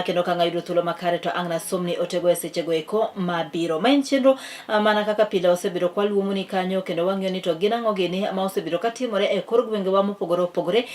Kendo ka ng'ayudo thuolo makare to ang' nasomni otego e sechego eko mabiro. Ma en chenro mana kaka pile osebedo kwa luomoni kanyo kendo wang'iyo ni to gin ang'o gini ma osebedo katimore e kor gwengewa mopogore opogore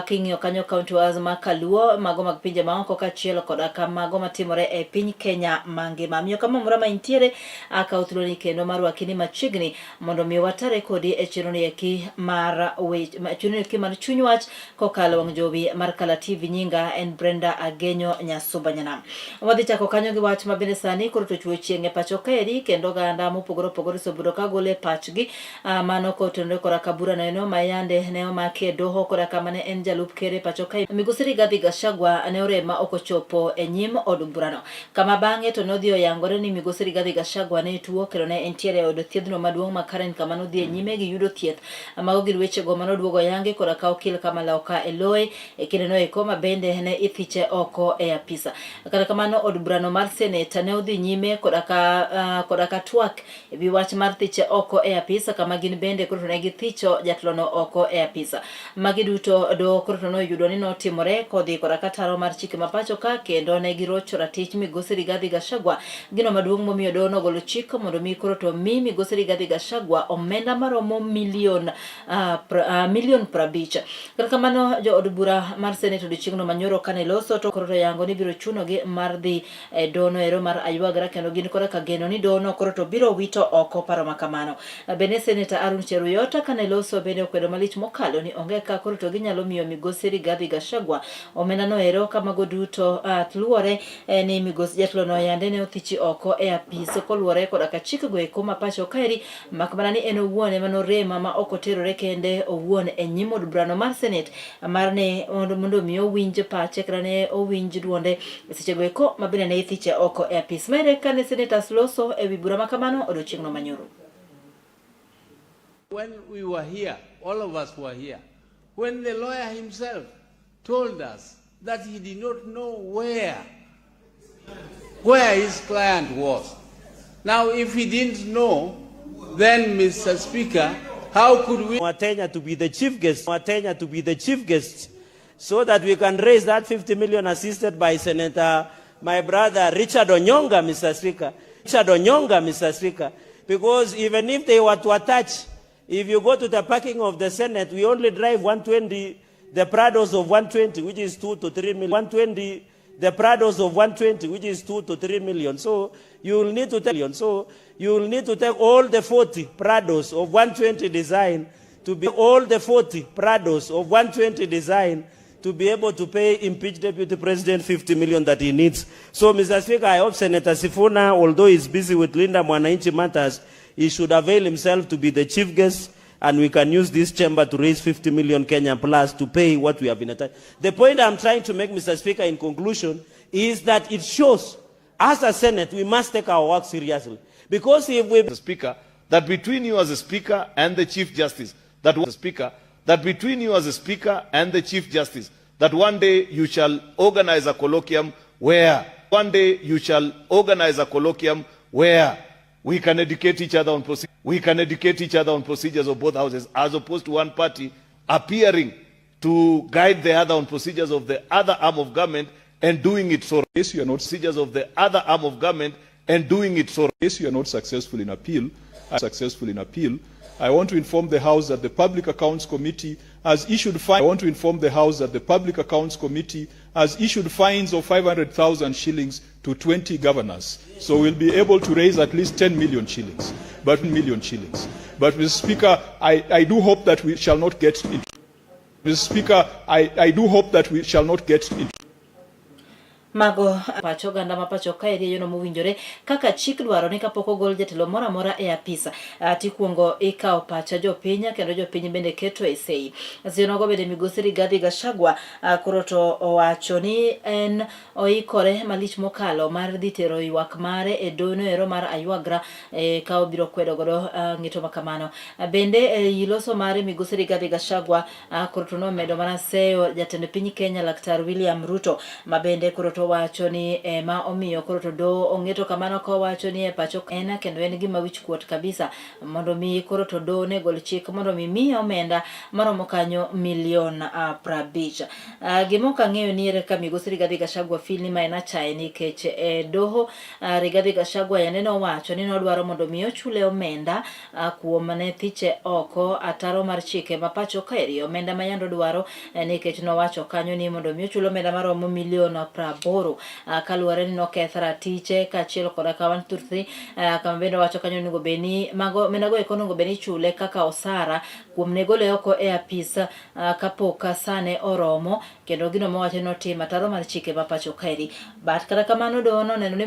king'iyo kanyo kaunti wa ma Kaluo, mago mag pinje maoko kaachiel koda ka mago matimore e piny Kenya mangima. Miyo kama mora ma intiere akawo thuoloni kendo mar rwaki ni machiegni mondo mi watare kodi e chenro ni eki mar wech chenro ni eki mar chuny wach Kokalo wang' jowi mar Kala TV nyinga en Brenda Agenyo Nyasuba Nyanam. Wadhi chako kanyo gi wach ma bende sani koro to chuo chieng' e pacho kaeri kendo oganda mopogore opogore osebedo ka golo e pachgi ah, mano kotenore koda ka bura noeno ma yande ne omaki e doho koda kama ne en jalup ker e pacho kae Migosi Rigathi Gachagua ne orem ma ok ochopo e nyim od burano kama bang'e to nodhi oyangore ni Migosi Rigathi Gachagua ne tuo kendo ne entiere e od thiedhno maduong' ma Karen kama nodhi e nyime gi yudo thieth Mago gin wechego mane oduogo oyangi koda ka okil Kamaloka Eloy e kindeno eko ma bende ne ithiche oko e apisa. Kata kamano od burano mar Senate ne odhi nyime koda ka uh, koda ka twak e wi wach mar thiche oko e apisa kama gin bende koro to ne githicho jatelono oko e apisa. Magi duto doho koro to noyudo ni notimore kodhi koda ka taro mar chike ma pacho ka kendo ne girocho ratich migosi Rigathi Gachagua. Gino maduong' momiyo doho nogolo chik mondo mi koro to mi migosi Rigathi Gachagua omenda maromo milion uh, pr, uh, milion 50. Kata kamano jood bura mar Senate odiochieng'no manyoro kane loso to koro to yango ni biro chunogi mar dhi e dono ero mar aywagra kendo gin koda ka geno ni dono koro to biro wito oko paro ma kamano. Bende Seneta Aaron Cheruiyot kane loso bende okwedo malich mokalo ni onge ka koro to ginyalo miyo migosi Rigathi Gachagua omenda no ero ka mago duto uh, luwore eh, ni migosi jatelo no yande ne othichi oko e apis koluwore koda ka chik go eko ma pacho kaeri mak mana ni en owuon ema norema ma ok oterore kende owuon e nyim od burano mar Senate mar ne mondo mi owinj pache kata ne owinj duonde e sechego eko ma bende ne ithiche oko e apis. Maere kane senators loso e wi bura ma kamano odiochieng'no manyoro. When we were here, all of us were here, when the lawyer himself told us that he did not know where, where his client was. Now, if he didn't know, then, Mr. Speaker, how could we... Watenya to be the chief guest, Watenya to be the chief guest, so that we can raise that 50 million assisted by Senator, my brother Richard Onyonga, Mr. Speaker. Richard Onyonga, Mr. Speaker. Because even if they were to attach, if you go to the parking of the Senate, we only drive 120, the Prados of 120, which is 2 to 3 million. 120, the Prados of 120, which is 2 to 3 million. So you will need to take, so you will need to take all the 40 Prados of 120 design to be all the 40 Prados of 120 design to be able to pay impeached Deputy President 50 million that he needs. So, Mr. Speaker, I hope Senator Sifuna, although he's busy with Linda Mwananchi matters, he should avail himself to be the chief guest and we can use this chamber to raise 50 million Kenya plus to pay what we have been attached. The point I'm trying to make, Mr. Speaker, in conclusion, is that it shows as a Senate, we must take our work seriously. Because if we... Mr. Speaker, that between you as a Speaker and the Chief Justice, that the Speaker, that between you as a Speaker and the Chief Justice, that one day you shall organize a colloquium where, one day you shall organize a colloquium where we can educate each other on we can educate each other on procedures of both houses as opposed to one party appearing to guide the other on procedures of the other arm of government and doing it so Case you are not procedures of the other arm of government and doing it so case you are not successful in appeal, successful in appeal, I want to inform the House that the Public Accounts Committee has issued I want to inform the House that the Public Accounts Committee has issued fines of 500,000 shillings to 20 governors. So we'll be able to raise at least 10 million shillings. But million shillings. But Mr. Speaker, I do hope that we shall not get into Mr. Speaker, I do hope that we shall not get into Mago pacho oganda ma pacho kae e yono mowinjore kaka chik dwaro ni kapok ogol jatelo moro amora e apis tikuongo ikawo pacha jopiny kendo jopiny bende keto e sei. Seche bende migosi Rigathi Gachagua koro to owacho ni en oikore malich mokalo mar dhi tero ywak mare e dono ero mar aywagra e, ka obiro kwedo godo ng'eto ma kamano. Bende e loso mare migosi Rigathi Gachagua koro to nomedo mana seyo jatend piny Kenya Laktar William Ruto ma bende koro to to wacho ni ema omiyo koro to doho ong'eto kamano kowacho ni e pacho en kendo en gima wich kuot kabisa mondo mi koro to doho ne gol chik mondo mi miye omenda maromo kanyo milion 50. Gima ok ang'eyo ni ere kaka migosi Rigathi Gachagua feel ni ma en achaye nikech e doho Rigathi Gachagua yande nowacho ni nodwaro mondo mi ochule omenda kuom ne thiche oko ataro mar chike ma pacho kaeri omenda ma yande odwaro nikech nowacho kanyo ni mondo mi ochul omenda maromo milion 80 kaluwore ni noketh ratiche kaachiel koda ka 1 2 3 kama bende owacho kanyo onego bed ni mago omendago eko onego bed ni ichule kaka osara kuom ne gole oko e apis kapok sane oromo kendo gino mowacho ni notimo ataro mar chike ma pacho kaeri but kata kamano doho noneno ni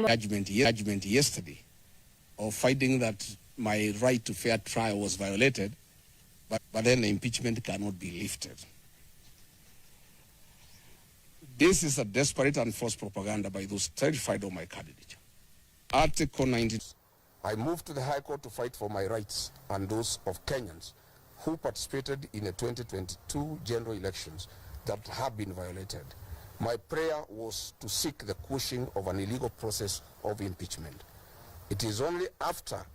judgment yesterday of finding that my right to fair trial was violated, but then the impeachment cannot be lifted. This is a desperate and false propaganda by those terrified of my candidature. Article 19. I moved to the High Court to fight for my rights and those of Kenyans who participated in the 2022 general elections that have been violated. My prayer was to seek the quashing of an illegal process of impeachment. It is only after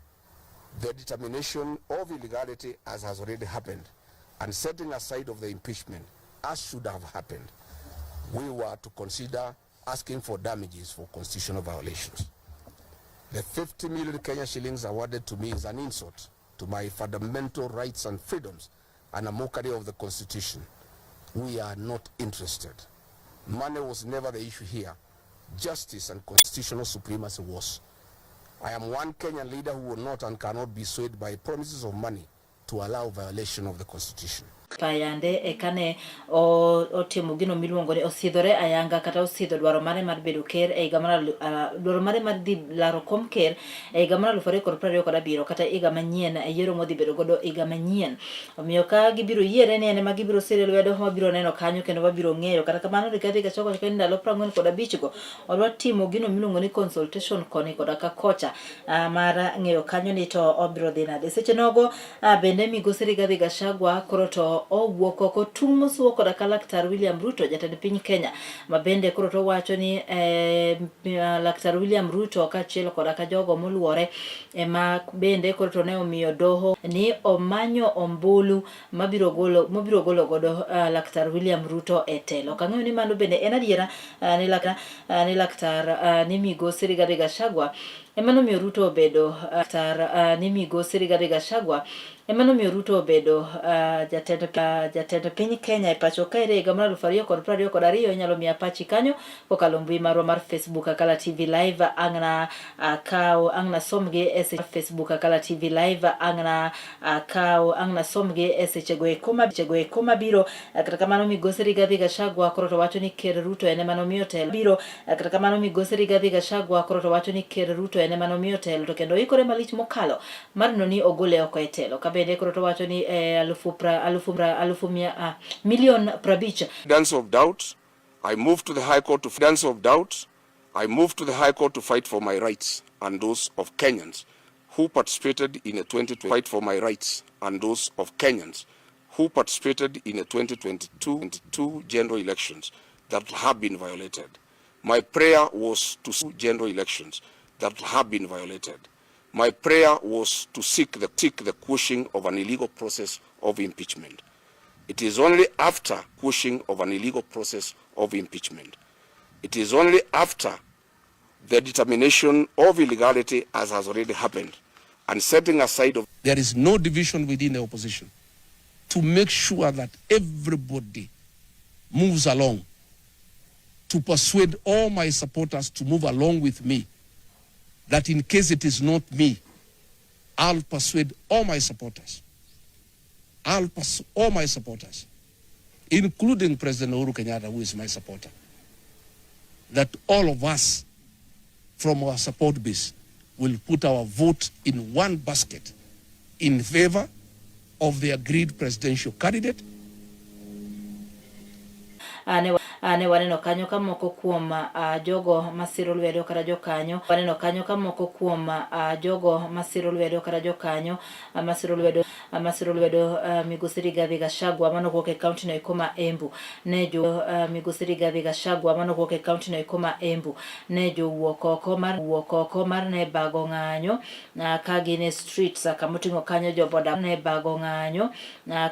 the determination of illegality, as has already happened, and setting aside of the impeachment, as should have happened, we were to consider asking for damages for constitutional violations. The 50 million Kenya shillings awarded to me is an insult to my fundamental rights and freedoms and a mockery of the Constitution. We are not interested. Money was never the issue here. Justice and constitutional supremacy was. I am one Kenyan leader who will not and cannot be swayed by promises of money to allow violation of the Constitution. Payande eka ne otimo gino miluongo ni osidhore ayanga kata osidho dwaro mare mar bedo ker e higa mar dwaro mare mar dhi laro kom ker e higa mar 2027 kata higa manyien e yiero modhi bedo godo higa manyien. Omiyo ka gibiro yiere ni en ema gibiro sire lwedo wabiro neno kanyo kendo wabiro ng'eyo. Kata kamano Rigathi Gachagua wacho ni ndalo 45 go odwa timo gino miluongo ni consultation koni koda ka kocha mar ng'eyo kanyo ni to obiro dhi nade. Seche nogo bende migosi Rigathi Gachagua koro to owuok oko tung' mosuo koda ka Laktar William Ruto jatend piny Kenya ma bende koro to wacho ni Laktar William Ruto kaachiel koda ka jogo moluore ema bende koro to ne omiyo doho ni omanyo ombulu mabiro golo mobiro golo godo Laktar William Ruto e telo. Ok ang'eyo ni mano bende en adiera ni Laktar ni migosi Rigathi Gachagua ema nomiyo Ruto obedo Laktar ni migosi Rigathi Gachagua ema nomiyo Ruto obedo jatend piny Kenya e pacho kae higa mar 2022. Inyalo miya pachi kanyo kokalo mbui marwa mar Facebook Akala TV Live ang'na akaw ang'na somgi e Facebook Akala TV Live ang'na akaw ang'na somgi e sechego eko sechego eko mabiro. Kata kamano migosi Rigathi Gachagua koro to wacho ni Ker Ruto en ema nomiyo telo biro. Kata kamano migosi Rigathi Gachagua koro to wacho ni Ker Ruto en ema nomiyo telo to kendo oikore malich mokalo mar neno ni ogole oko e telo. Ka bende koro to wacho ni alufu pra, alufu pra, alufu mia, milion 50. Dance of doubt, I moved to the High Court to dance of doubt, I moved to the High Court to fight for my rights and those of Kenyans who participated in a 2020 fight for my rights and those of Kenyans who participated in a 2022 general elections that have been violated. My prayer was to general elections that have been violated. My prayer was to seek the quashing of an illegal process of impeachment. It is only after quashing of an illegal process of impeachment. It is only after the determination of illegality, as has already happened, and setting aside of... There is no division within the opposition to make sure that everybody moves along, to persuade all my supporters to move along with me, that in case it is not me, I'll persuade all my supporters. I'll persuade all my supporters, including President Uhuru Kenyatta, who is my supporter, that all of us from our support base will put our vote in one basket in favor of the agreed presidential candidate. Ne waneno kanyo ka moko kuom jogo masiro lwedo kata jokanyo waneno kanyo ka moko kuom jogo masiro lwedo kata jokanyo masiro lwedo masiro lwedo migosi Rigathi Gachagua mano wuok e kaunti no eko ma Embu ne jo migosi Rigathi Gachagua mano wuok e kaunti no eko ma Embu ne jowuok oko mar wuok oko mar ne bago ng'anyo ka gin e streets kamoting'o kanyo jo boda ne bago ng'anyo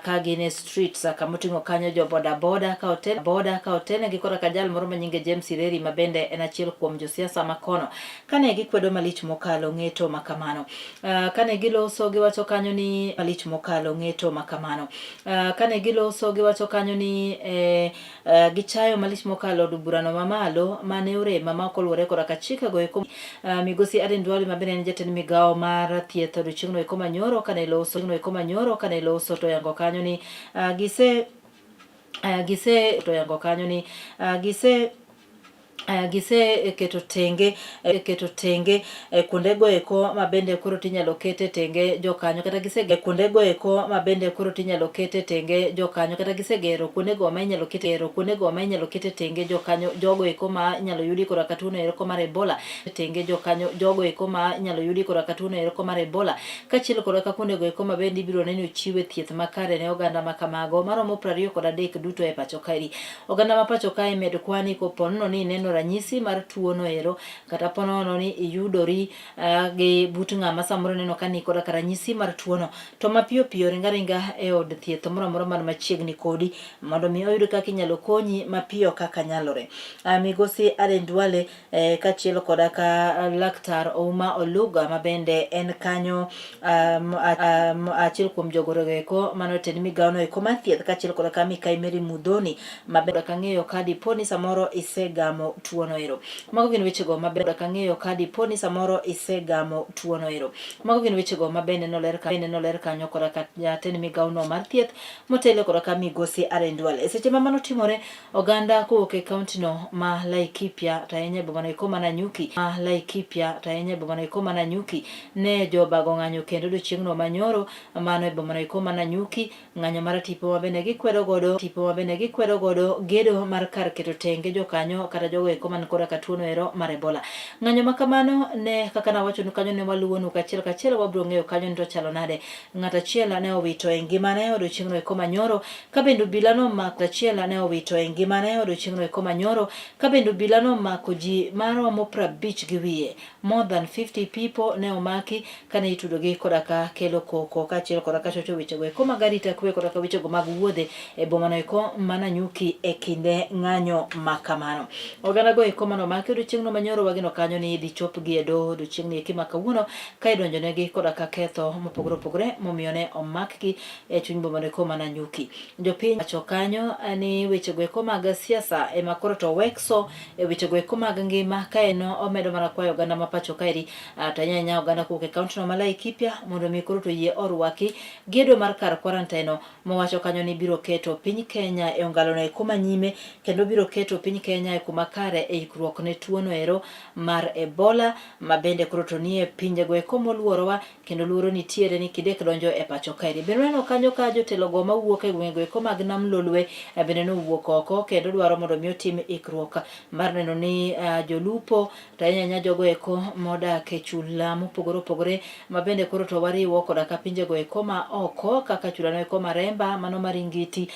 ka gin e streets kamoting'o kanyo jo boda boda ka otel boda ka otelnegi koda ka jal moro ma nyinge James Ireri ma bende en achiel kuom josiasa ma kono kane gikwedo malich mokalo ng'eto ma kamano. Kane giloso giwacho kanyo ni malich mokalo ng'eto ma kamano. Kane giloso giwacho kanyo ni eh, gichayo malich mokalo od burano mamalo mane orema ma ok oluwore koda ka chikego eko. Migosi Aden Duale ma bende en jatend migawo mar thieth odiochieng'no eko manyoro kane loso no eko manyoro kane loso to yango kanyo ni gise gise to yango kanyo ni gise giseketo tenge keto tenge e kuondego eko ma bende koro tinyalo kete tenge jokanyo kata gise kuondego eko ma bende koro tinyalo kete tenge jokanyo kata gisegero kuondego ma inyalo kete gero kuondego ma inyalo kete tenge jokanyo jogo eko ma inyalo yudi koda ka tuono eko mar Ebola tenge jokanyo jogo eko ma inyalo yudi koda ka tuono eko mar Ebola kaachiel koda ka kuondego eko ma bende ibiro neni ochiwe thieth makare ne oganda ma kamago maromo 23 duto e pacho kaeri. Oganda ma pacho kae med kwani koponono ni ineno ranyisi mar tuo no ero kata ponono ni iyudori gi but ng'ama samoro ineno ka ni koda ka ranyisi mar tuo no to mapiyo piyo ringa ringa e od thieth moro amora man machiegni kodi mondo mi oyud kaka inyalo konyi mapiyo kaka nyalore. Migosi Aden Duale kaachiel koda ka laktar Ouma Oluga ma bende en kanyo achiel kuom jogorogo eko mane otend migawono eko mar thieth kaachiel koda ka Mikai Mary Muthoni ma bende ka ng'eyo ka dipo ni samoro isegamo tuono ero. Mago gin wechego ma bende ka ng'eyo ka dipo ni samoro isegamo tuono ero. Mago gin wechego ma bende noler ka bende noler kanyo koda ka jatend migawono mar thieth motelo koda ka Migosi Aden Duale. E seche ma mano timore, Oganda kowuok e kaunti no ma Laikipia to ahinya e boma no eko ma Nanyuki ma Laikipia to ahinya e boma no eko ma Nanyuki ne jobago ng'anyo kendo odiochieng'no ma nyoro mano e boma no eko ma Nanyuki ng'anyo mar tipo ma bende gikwedo godo tipo ma bende gikwedo godo gedo mar kar keto tenge jokanyo kata jogo eko man koda ka tuono ero mar Ebola. Ng'anyo ma kamano ne kaka nawachonu kanyo ne waluwonu kachiel kachiel wabiro ng'eyo kanyo ni to chalo nade. Ng'at achiel ne owito e ngimane odiochieng'no eko ma nyoro Ka bende obila nomako achiel ne owito e ngimane odiochieng'no eko manyoro ka bende obila nomako ji maromo 50 gi wiye. More than 50 people ne omaki kane itudogi koda ka kelo koko kaachiel koda ka chocho wechego eko mag arita kwe koda ka wechego mag wuodhe e bomano eko ma Nanyuki e kinde ng'anyo ma kamano. Oganda go eko mane omaki odiochieng'no manyoro wageno kanyo ni idhi chopgi e doho odiochieng'ni eki ma kawuono ka idonjonegi koda ka ketho mopogore opogore momiyo ne omakgi e chuny boma no eko ma Nanyuki. Jopiny wacho kanyo ni wechego eko mag siasa ema koro to wekso e wechego eko mag ngima ka en omedo mana kwayo oganda ma pacho kaeri to ahinya ahinya oganda kowuok e kaunti no ma Laikipia mondo mi koro to yie orwaki gedo mar kar quarantine no mowacho kanyo ni biro keto piny Kenya e ongalo no eko manyime kendo biro keto piny Kenya e kuma kare e ikruok ne tuo no ero mar Ebola ma bende koro to nie pinjego eko moluorowa kendo luoro nitiere ni kidek donjo e pacho kaeri. Bende waneno kanyo ka jotelo go mawuok e gwengego eko mag Nam Lolwe bende nowuok oko kendo dwaro mondo mi otim ikruok mar neno ni jolupo to ahinya ahinya jogo eko modak e chula mopogore opogore ma bende koro to wariwo koda ka pinjego eko ma oko kaka chulano eko mar Emba mano mar Ingiti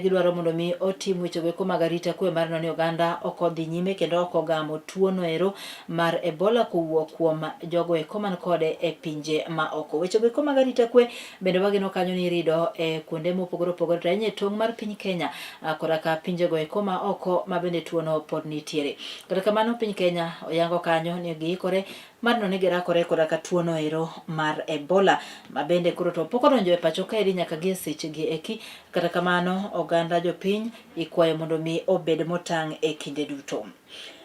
gidwaro mondo mi otim wechego eko mag arita kwe mar neno ni oganda ok odhi nyime kendo ok ogamo tuono ero mar Ebola kowuok kuom jogo eko man kode e pinje ma oko. Wechego eko mag arita kwe bende wageno kanyo ni irido e kuonde mopogore opogore to ahinya e tong' mar piny Kenya koda ka pinjego eko ma oko ma bende tuono pod nitiere. Kata kamano piny Kenya oyango kanyo ni giikore mar neno ni girakore koda ka tuono ero mar Ebola ma bende koro to pok odonjo e pacho kaeri nyaka gi e sechegi eki. Kata kamano oganda jopiny ikwayo mondo mi obed motang' e kinde duto.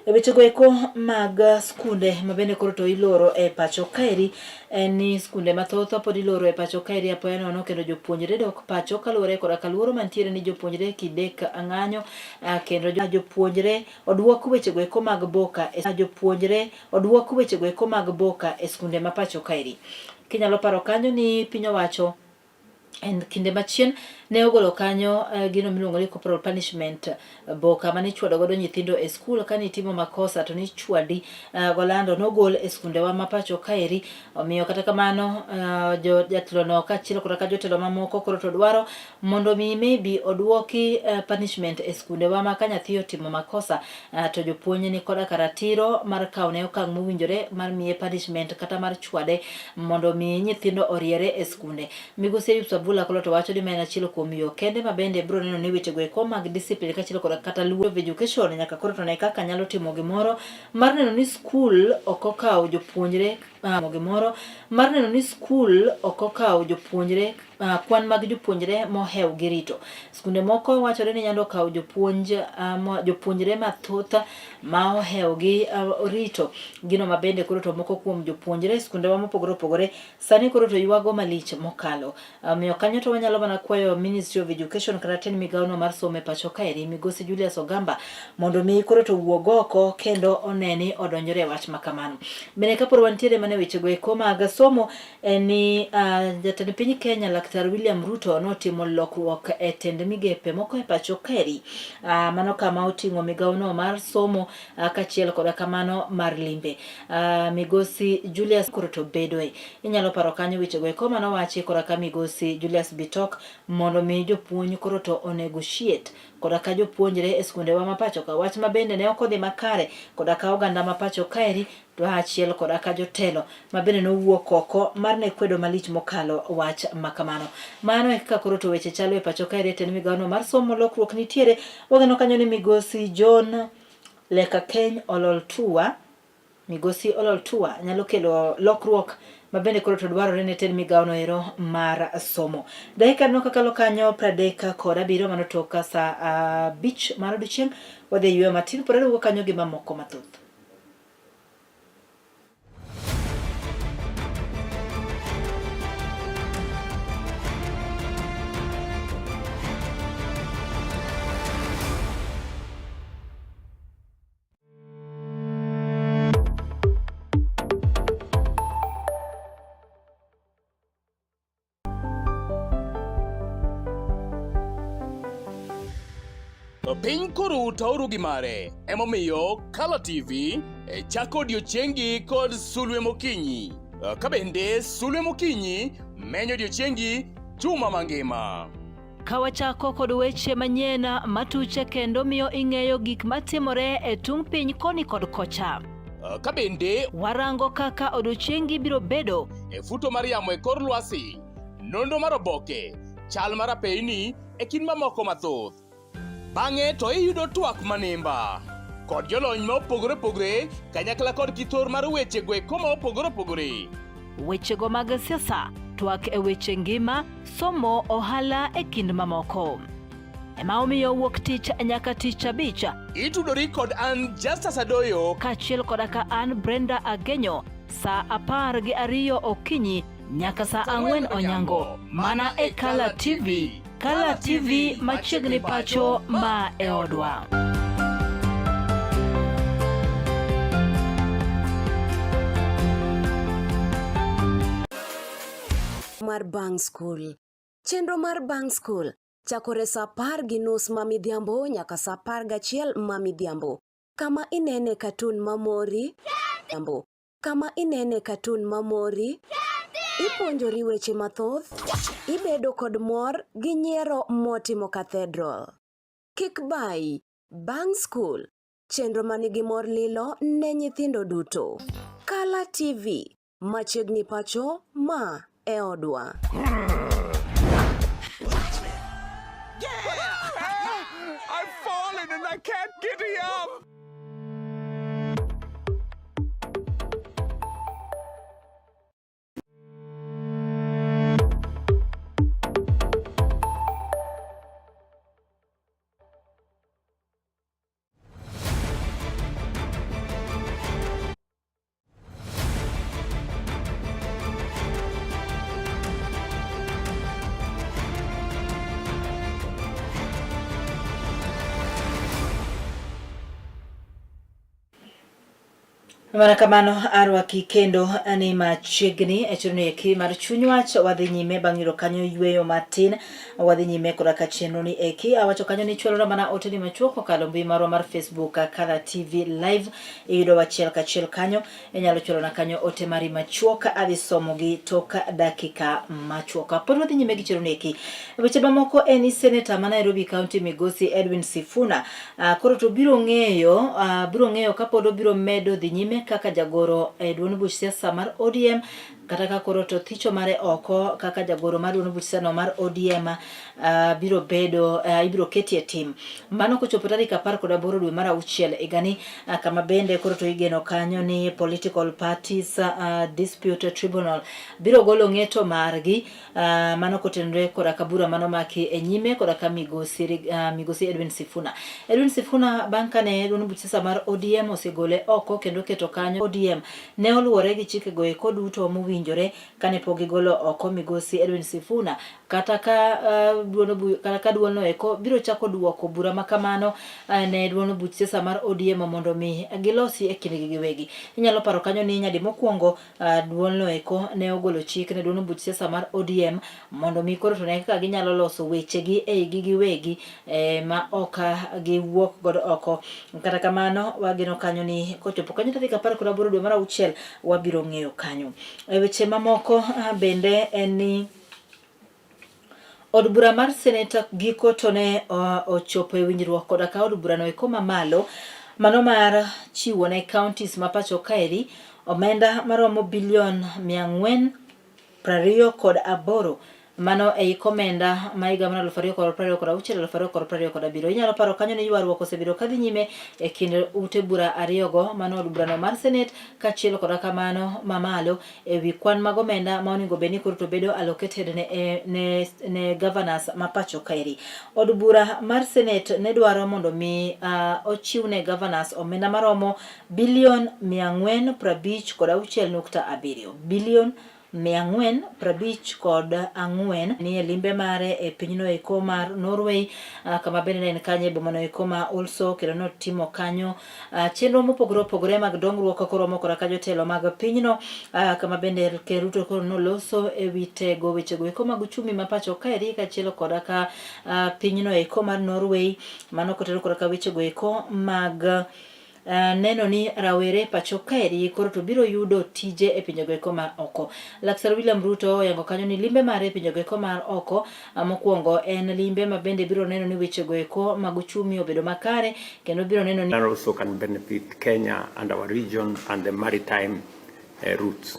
E wechego eko mag skunde ma bende koro to iloro e pacho kaeri en ni skunde mathoth pod iloro e pacho kaeri apoya nono kendo jopuonjre dok pacho kaluwore koda ka luoro mantiere ni jopuonjre kidek ng'anyo kendo jopuonjre oduok wechego eko mag boka e jopuonjre oduok wechego eko mag boka e skunde ma pacho kaeri. Kinyalo paro kanyo ni piny owacho en kinde machien Ne ogolo kanyo eh, gino miluongo ni corporal punishment boka mane ichwado godo nyithindo e skul kane itimo makosa to nichwadi uh, golando nogol e skundewa ma pacho kaeri. Omiyo kata kamano uh, jo jatelono kaachiel koda ka jotelo mamoko koro to dwaro mondo mi maybe oduoki uh, punishment e skundewa ma ka nyathi otimo makosa uh, to jopuonj ni koda ka ratiro mar kawone okang' mowinjore mar miye punishment kata mar chwade mondo mi nyithindo oriere e skunde. Migosi Ayub Savula koro to wacho ni ma en achiel kuom yo kende ma bende biro neno ni wechego eko mag discipline kaachiel kod kata luor of education nyaka koro to ne kaka nyalo timo gimoro mar neno ni skul ok okawo jopuonjre uh, gimoro mar neno ni skul ok okawo jopuonjre uh, kwan mag jopuonjre mohew gi rito. Skunde moko wachore ni nyalo kawo jopuonj uh, jopuonjre mathoth ma ohew gi uh, rito gino ma bende koro to moko kuom jopuonjre skundewa mopogore opogore Sani koro to ywago malich mokalo. Omiyo kanyo to wanyalo mana kwayo Ministry of Education kata tend migawono mar somo e pacho kaeri Migosi Julius Ogamba mondo mi koro to wuog oko kendo one ni odonjore e wach ma kamano. Bende kapod wantiere mana e wechego eko mag somo en ni uh, jatend piny Kenya Laktar William Ruto notimo lokruok e tend migepe moko e pacho kaeri. Uh, mano kama oting'o migawono mar somo uh, kaachiel koda kamano mar limbe. Uh, migosi Julius koro to bedoe. Inyalo paro kanyo wechego eko manowachi kora ka migosi Julius Bitok mondo mi jopuonj koro to onegotiate koda ka jopuonjre e skundewa ma pacho ka. Wach ma bende ne ok odhi makare koda ka oganda ma pacho kaeri to achiel koda ka jotelo ma bende nowuok oko mar ne kwedo malich mokalo wach ma kamano. Mano e kaka koro to weche chalo e pacho kaeri e tend migawono mar somo lokruok nitiere. Wageno kanyo ni migosi John Lekakeny Ololtua Migosi Ololtua nyalo kelo lokruok ma bende koro to dwarore ne tend migawono ero mar somo. Dakika no kakalo kanyo 37 mano tok saa 5 mar odiochieng' wadhi e yueyo matin pod aduogo kanyo gi mamoko mathoth. Piny koru tauru gi mare, emomiyo Kala TV e chako odiechiengi kod sulwe mokinyi. Ka bende sulwe mokinyi menyo odiechiengi juma mangima. Ka wachako kod weche manyien matuche kendo miyo ing'eyo gik matimore e tung' piny koni kod kocha. Ka bende warango kaka odiechiengi biro bedo e futo mar yamo e kor lwasi, nonro mar oboke, chal mar apeyni e kind mamoko mathoth. Bang'e to iyudo twak manimba kod jolony ma opogore opogore kanyakla kod kithor mar weche go eko ma opogore opogore. Wechego mag siasa, twak e weche ngima, somo, ohala e kind mamoko. Ema omiyo wuok tich nyaka tich abich. Itudori kod an Justus Adoyo kaachiel koda ka an Brenda Agenyo saa 12 okinyi nyaka saa 4 onyango mana e Kala TV. Kala TV machiegni pacho ma e odwa. Mar Bang School. Chenro mar Bang School chakore saa 10:30 ma midhiambo nyaka saa 11 ma midhiambo. Kama inene katun mamori, kama inene katun mamori, ipuonjori weche mathoth, ibedo kod mor gi nyiero motimo cathedral. Kik bayi, Bang School, chenro manigi mor lilo ne nyithindo duto. Kala TV, machiegni pacho ma e odwa. Yeah! I've fallen and I can't get up! Mana kamano arwaki kendo ni machiegni e chenro eki mar chuny wach wadhi nyime bang' yudo kanyo yueyo matin wadhi nyime koda ka chenro ni eki awacho kanyo ni chwalona mana oteni machuok kokalo mbui marwa mar Facebook Kala TV Live iyudo achiel kachiel kanyo inyalo chwalona kanyo ote mari machuok adhi somogi tok dakika machuok pod wadhi nyime gi chenro ni eki weche mamoko en ni seneta ma Nairobi County migosi Edwin Sifuna koro to biro ng'eyo biro ng'eyo kapod obiro medo dhi nyime kaka jagoro e duond buch siasa mar ODM kata ka koro to thicho mare oko kaka jagoro mar duond buch siasa no mar ODM biro bedo ibiro ketie tim. Mano kochopo tarik 18 dwe mar auchiel higani kama bende koro to igeno kanyo ni Political Parties Dispute Tribunal biro golo ng'eto margi mano kotenore koda ka bura mano maki e nyime koda ka migosi, migosi Edwin Sifuna. Edwin Sifuna bang' kane duond buch siasa mar ODM osegole oko kendo keto kanyo ODM ne oluwore gi chikego eko duto mowinjore kane pok gigolo oko migosi Edwin Sifuna kata ka uh, duond kata ka duolno eko biro chako duoko bura ma kamano uh, ne duond buch siasa mar ODM mondo mi gilosi e kindgi giwegi. Inyalo paro kanyo ni nyadi mokwongo Uh, duolno eko ne ogolo chik ne duond buch siasa mar ODM mondo mi koro to ne kaka ginyalo loso wechegi e igi giwegi eh, ma ok giwuok godo oko. Kata kamano wageno kanyo ni kochopo kanyo tarik 18 dwe mar auchiel wabiro ng'eyo kanyo. E weche mamoko ah, bende en ni Od bura mar seneta giko to ne ochopo e winjruok koda ka od burano eko mamalo mano mar chiwo ne counties ma pacho kaeri omenda maromo bilion 428 mano ei komenda ma higa mar 2026 2027. Inyalo paro kanyo ni ywaruok osebedo kadhi nyime e kind ute bura ariyogo mano od burano mar senet kaachiel koda kamano mamalo e wi kwan mag omenda ma onego bed ni koro to bedo allocated ne, e, ne, ne governors ma pacho kaeri. Od bura mar Senate ne dwaro mondo mi uh, ochiw ne governors omenda maromo bilion 456.7 bilion 454 ni e limbe mare e pinyno eko mar Norway uh, kama bende ne en kanyo e bomano eko ma Oslo kendo notimo kanyo Uh, chenro mopogore opogore mag dongruok koro koda ka jotelo mag pinyno uh, kama bende Ker Ruto koro noloso e wi tego wechego eko mag uchumi ma pacho kaeri kaachiel koda ka uh, pinyno eko mar Norway mano kotero koda ka wechego eko mag neno ni rawere pacho kaeri koro to biro yudo tije e pinjego eko ma oko. Laktar William Ruto oyango kanyo ni limbe mare e pinjego eko mar oko Mokwongo en limbe ma bende biro neno ni wechego eko mag uchumi obedo makare kendo biro neno ni also can benefit Kenya and our region and the maritime routes.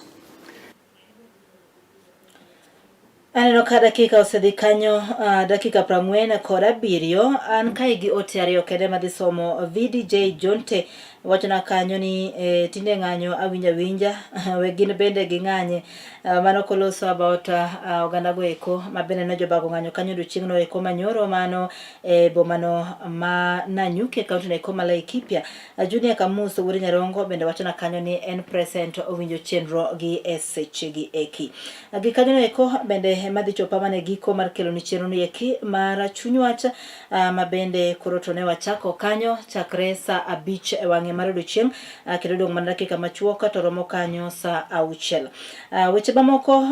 Aneno ka dakika osedhi kanyo uh, dakika 47 an kae gi ote ariyo kende madhi somo VDJ Jonte wachona kanyo ni eh, tinde ng'anyo awinja winja we gin bende ging'anye uh, mano koloso about uh, oganda go eko ma bende ne jobago ng'anyo kanyo odiochieng'no eko manyoro mano e bomano ma Nanyuki e kaunti no eko ma Laikipia. Uh, Junior Kamuso wuod Nyarongo bende wachona kanyo ni en present owinjo chenro gi e sechegi eki. Uh, gi kanyo no eko bende madhi chopa mana e giko mar kelo ni chenro ni eki mar chuny wach uh, ma bende koro to ne wachako kanyo chakre saa 5 e wang'e mar odiochieng' uh, kendo dong' mana dakika machuok to romo kanyo saa 6. Uh, weche mamoko